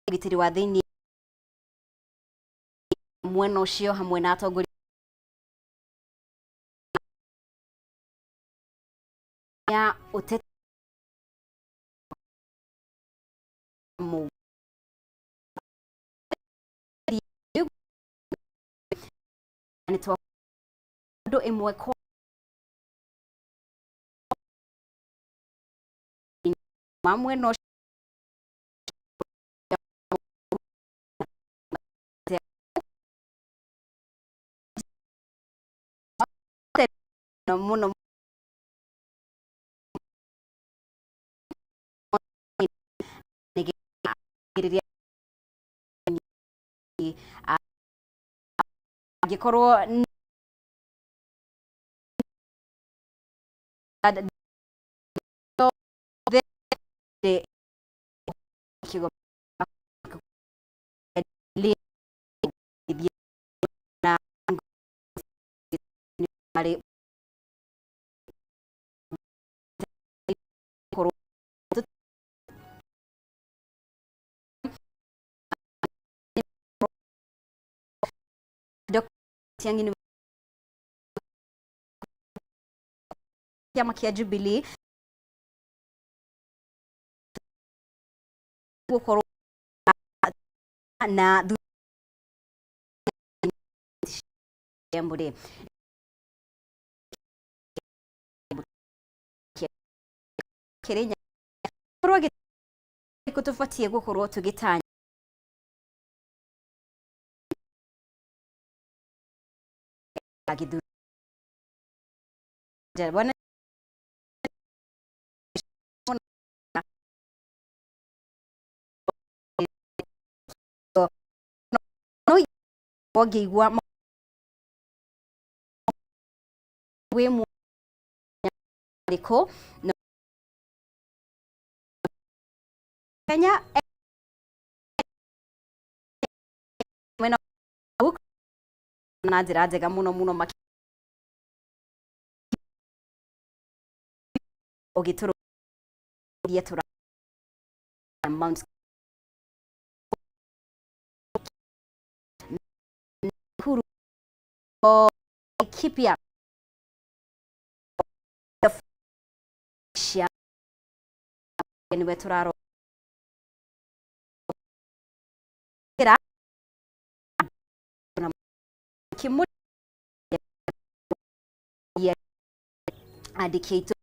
Ũgitĩri wa thĩinĩ mwena ũcio hamwe na atongoria ya ũteti ũndũ ĩmwe kwa ma mwena ũcio. Mũno angĩkorwo Matiang'i nĩ kĩama kĩa Jubilee gũkorwo na thutha Kĩrĩnyaga korwo tũbatiĩ gũkorwo tũgĩtanya gĩthurano. Bwana no ngĩigua wĩ mwarĩkũ Kenya mwena na njĩra njega mũno mũno ũgĩtũrũria tũra Mount Nakuru, Laikipia cia nĩwe tũrarora andĩki aitũ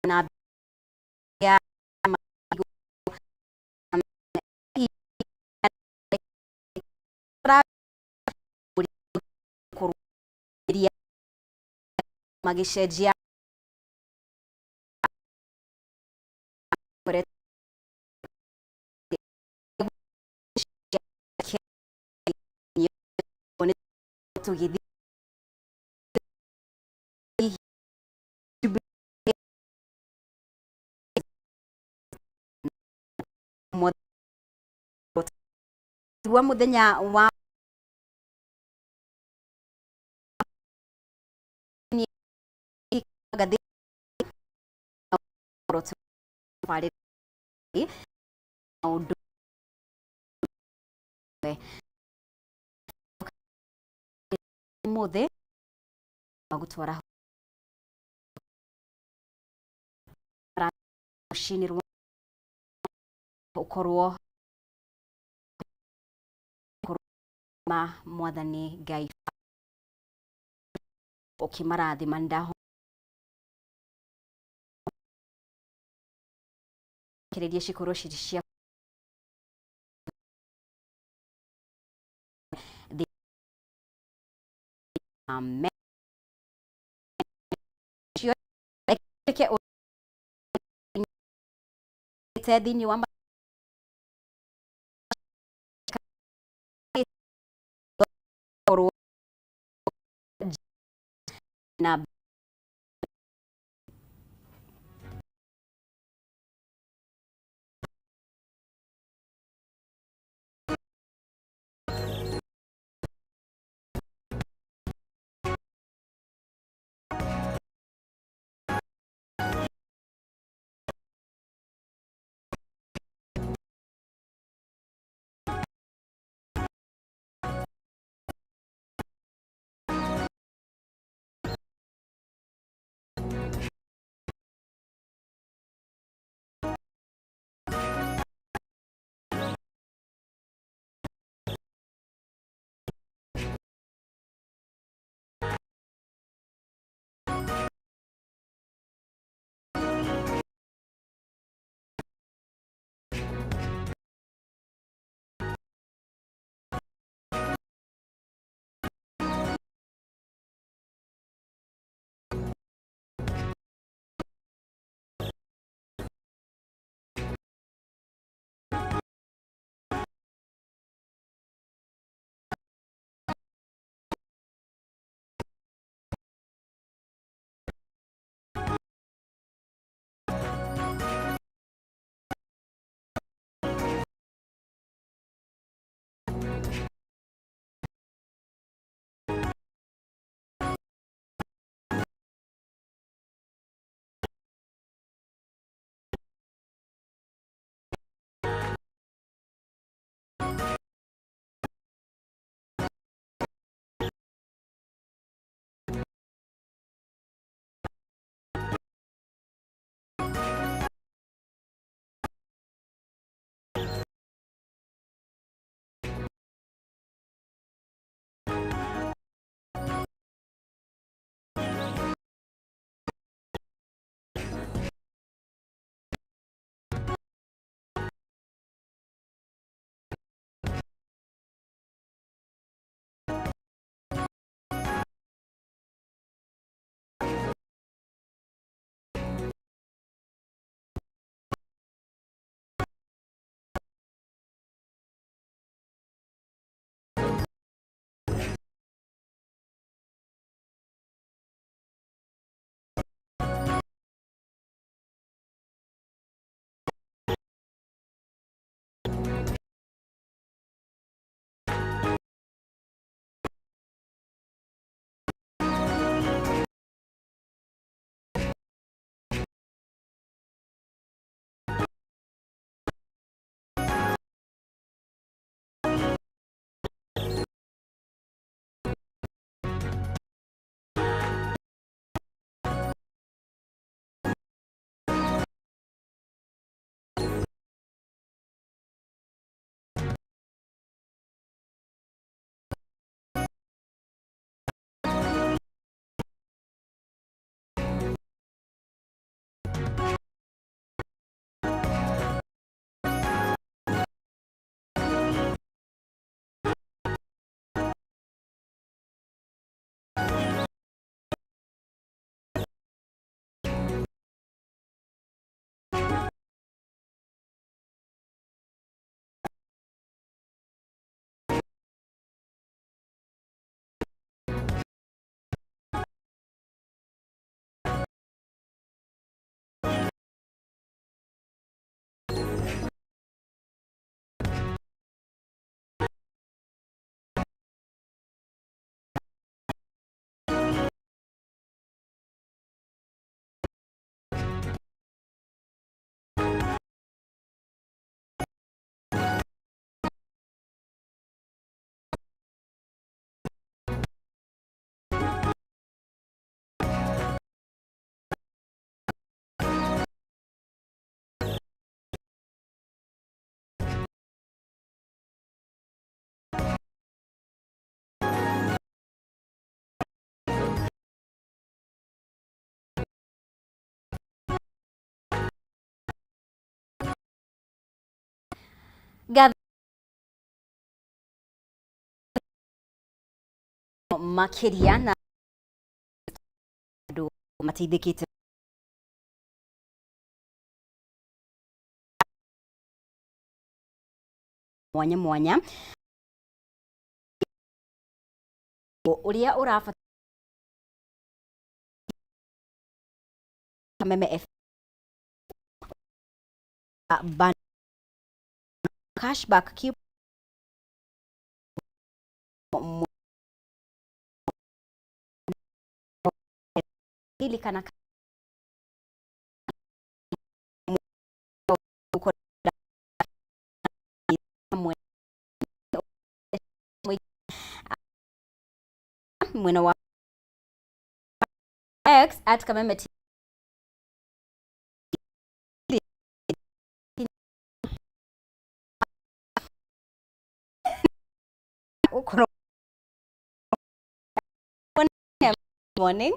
na ya magĩcenjia. Tũgĩthiĩ wa mũthenya wa ngathĩti maũndũ ũmũthĩ wa gũtwara rũcinĩ rwa ũkorwo ma Mwathani Ngai ũkĩmarathima ndaho kĩrĩria cikorwo cirĩ cia Amen. Thĩinĩ wa na Makiria na andu mateithĩkĩte mwanya mwanya uria ũrabatara Kameme F ban cashback keep hili kana mwena wa X at Kameme TV. Morning.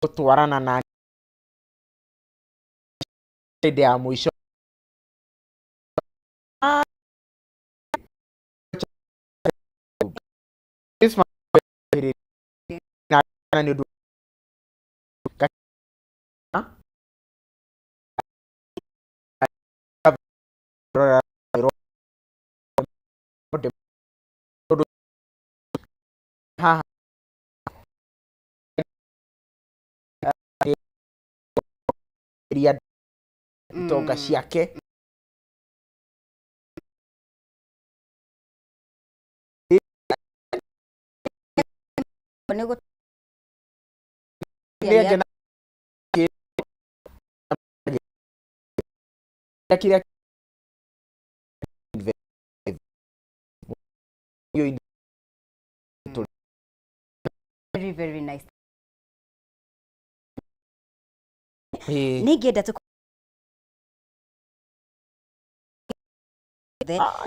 Gũtwarana na hĩndĩ ya mũico. Na nĩ ũndũ haha itonga ciake. Kĩrĩa very very nice. Ningĩenda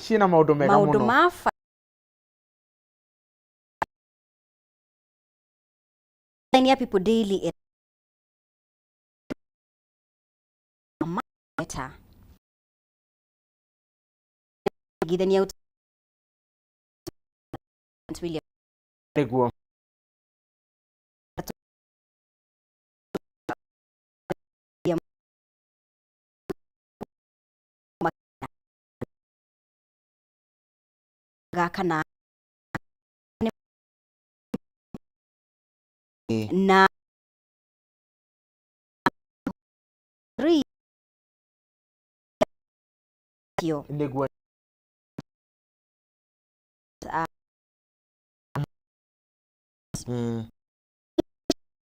ciĩna maũndũ mega maũndũ mũno ma ya People Daily better githania William nĩguo gaka na na 3 nĩguo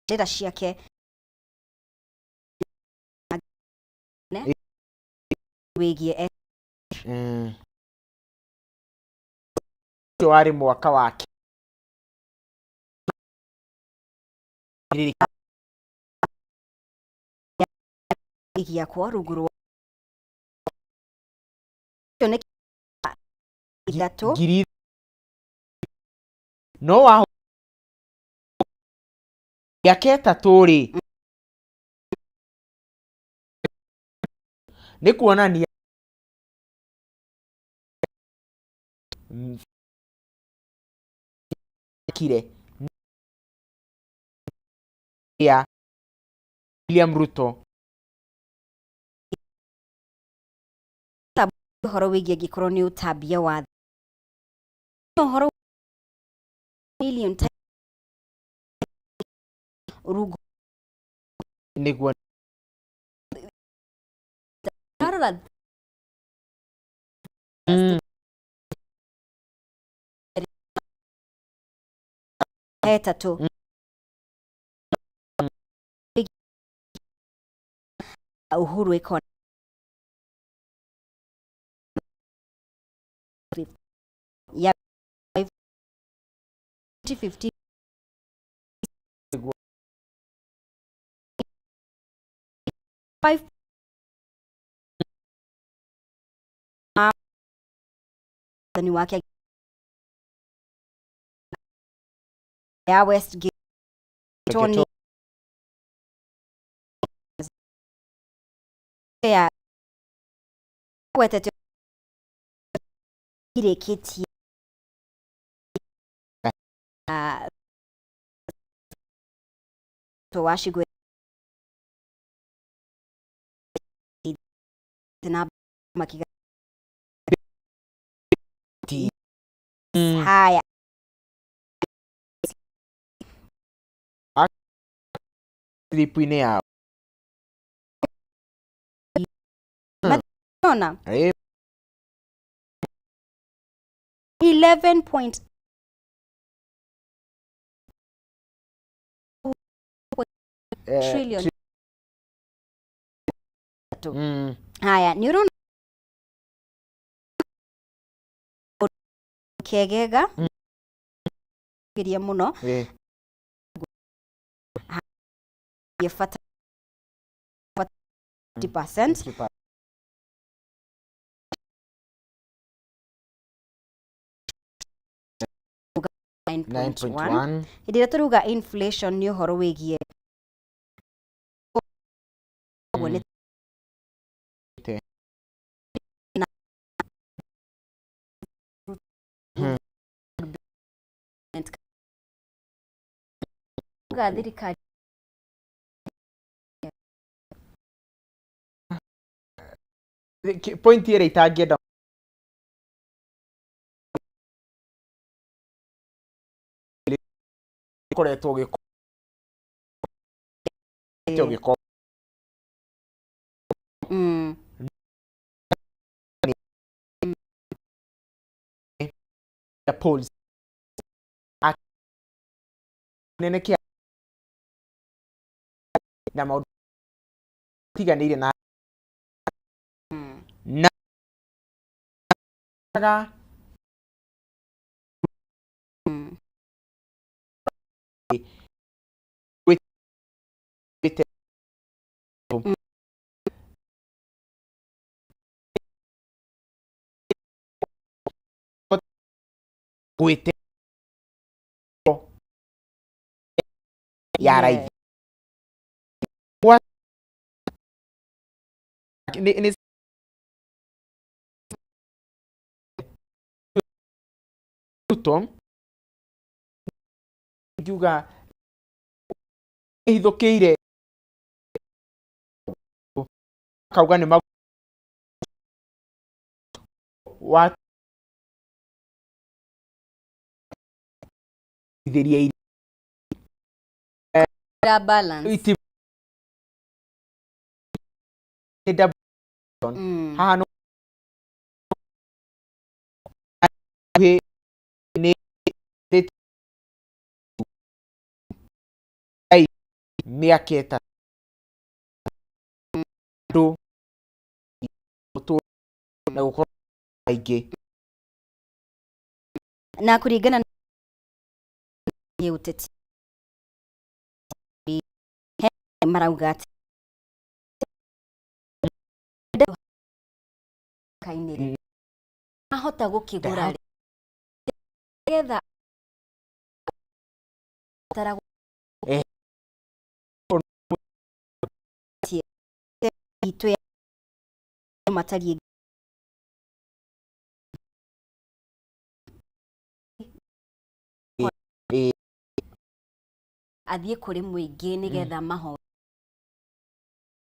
ndĩra ciake wĩgiĩ ũcio warĩ mwaka wake gĩakwa rungu rwa ithatũ ngiri no wa mĩaka 3 rĩ nĩ kuonania kire ya William Ruto ũhoro wĩgiĩ angĩkorwo nĩ ũtambia wa ũhoro million rungu nĩguo arora ĩtatũ Uhuru ĩkona ya 2015 5 wathani wake ya Westgate Tony ya gwetete Irĩkĩtie wacigwe na makiga. Haya. Slip-inĩ yao. Ona 11 point trillion. Haya, nĩ ũrona kegega geria mũno bata 50%. 9.1. 9.1. Hĩndĩ ĩrĩa tũrauga inflation nĩ ũhoro wĩgiĩ ũguo nĩ na ga thirikari. Point ĩrĩa itangĩenda koretwo ũgĩko ya polls nene kĩa na maũndũ tiganĩire na na ga gwĩte gwĩte ya raithi nĩ Ruto ngiuga ĩhithũkĩire akauga nĩ wa ithĩria Ra balance. Iti nĩ haha no nĩ mĩaka 3 andũ na gũkorwo aingĩ. Na kũringana na ũteti he marauga atĩ kainĩ rĩ ahota gũkĩgũra rĩ getha tara itũ ya matariĩ. Athiĩ kũrĩ mũingĩ nĩgetha mahoe.